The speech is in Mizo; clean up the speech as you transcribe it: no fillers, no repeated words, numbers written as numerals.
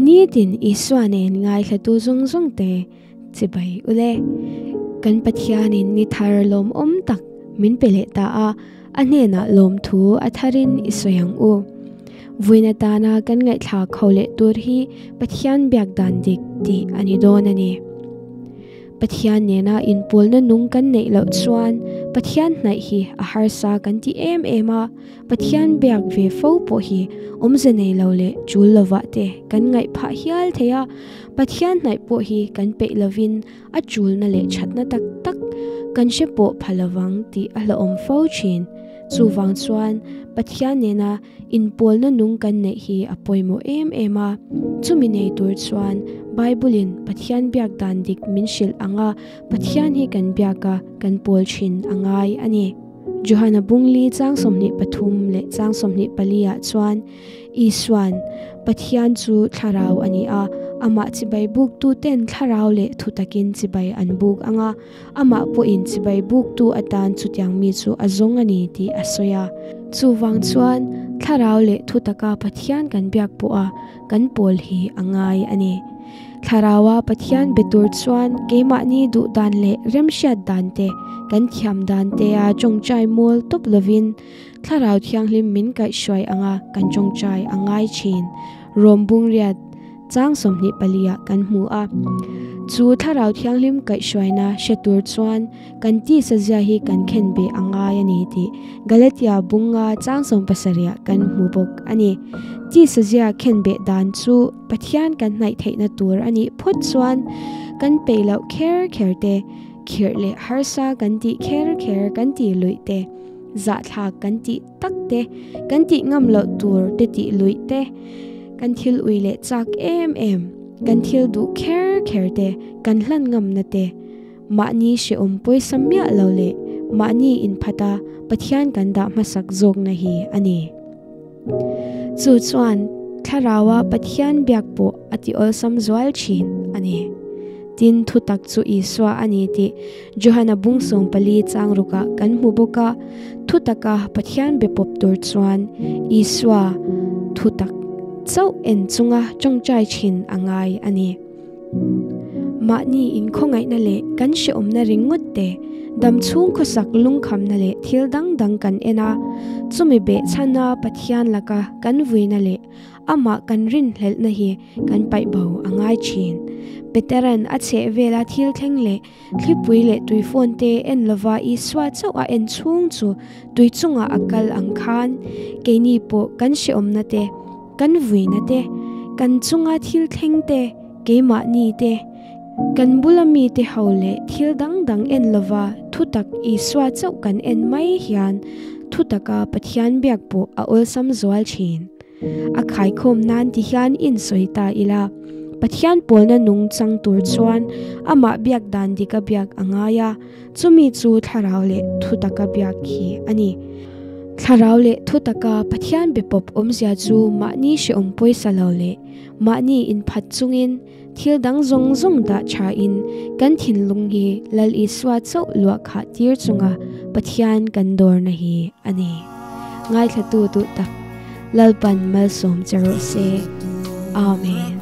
Nitin Isua nen ngaithlatu zawng zawng te chibai ule. Kan Pathianin ni thar lawmawm tak min pe leh ta a, a hnenah lawmthu a tharin i sawi ang u. Vawiin atana kan ngaihthlak ho leh tur hi Pathian biak dan dik tih a ni dawn a ni. Pathian nena inpawlna nung kan neih loh chuan Pathian hnaih hi a harsa kan ti em em a, Pathian biak ve fo pawh hi awmze nei lo leh tul lovah te kan ngaih phah hial thei a, Pathian hnaih pawh hi kan peih lovin a tulna leh thatna tak tak kan hre pawh pha lovang tih a hlauhawm fo thin. Chuvang chuan Pathian nena Inpawlna nung kan neih hi a pawimawh em em a, chumi nei tur chuan Bible-in Pathian biak dan dik min hrilh ang a, Pathian hi kan biak a, kan pawl thin a ngai a ni. Johana bungli chang 23 leh chang 24 ah chuan Isua'n, Pathian chu thlarau a ni a, amah chibai buktu ten thlarau leh thutakin chibai an buk ang a, Amah pawhin chibai buktu atan chutiang mi chu a zawng a ni tih a sawi a. Chuvang chuan thlarau leh thutaka Pathian kan biak pawha kan pawl hi a ngai a ni. Thlaraua Pathian be tur chuan keimahni duh dan leh remhriat dan te, kan thiam dan tea tawngtai mual tawp lovin Thlarau Thianghlim min kaihhruai anga kan tawngtai a ngai thin. Rom Bungriat. Chang 24 ah kan hmu a. Chu Thlarau Thianghlim kaihhruaina hre tur chuan kan tisa zia hi kan khen beh a ngai a ni tih Galatia bunga chang 17 ah kan hmu bawk a ni. Tisa zia khen beh dan chu Pathian kan hnaih theihna tur a nih phawt chuan kan peih loh kher kher te, khirh leh harsa kan tih kher kher kan tih luih te, zahthlak kan tih tak te, kan tih ngam loh tur te tih luih te, kan thil ui leh chak em em, kan thil duh kher kher te, kan hlan ngamna te, mahni hrehawm pawisa miah lo leh mahni inphata Pathian kan dah hmasak zawkna hi a ni. Chu chuan Thlaraua Pathian biak pawh a ti awlsam zual thin a ni. Tin, thutak chu Isua a ni tih Johana bung 14 chang rukah kan hmu bawk a, thutaka Pathian be pawp tur chuan Isua thutak chauh en chunga tawngtai thin a ngai a ni. Mahni inkhawngaihna leh kan hrehawmna ringawt te, dam chhung khawsak lungkhamna leh thil dang dang kan en a, chumi behchhana Pathian laka kan vuina leh amah kan rinhlelhna hi kan paih bo a ngai thin. Petera'n a chheh vela thil thleng leh thlipui leh tuifawn te en lova Isua chauh a en chhung chu tui chungah a kal ang khan keini pawh kan hrehawmna te, kan vuina te, kan chunga thil thleng te, keimahni te, kan bula mite ho leh thil dang dang en lova thutak Isua chauh kan en mai hian thutaka Pathian biak pawh a awlsam zual thin. A khaikhawm nan ti hian insawi ta ila, Pathian pawlna nung chang tur chuan amah biak dan dika biak a ngai a, chumi chu thlarau leh thutaka biak hi a ni. Thlarau leh thutaka Pathian be pawp awmzia chu mahni hrehawm pawisa lo leh mahni inphat chungin thil dang zawng zawng dah thain kan thinlung hi Lal Isua chauh luah khah tir chunga Pathian kan dawrna hi a ni. Ngaithlatu duh tak Lalpan malsawm che rawh se. Amen.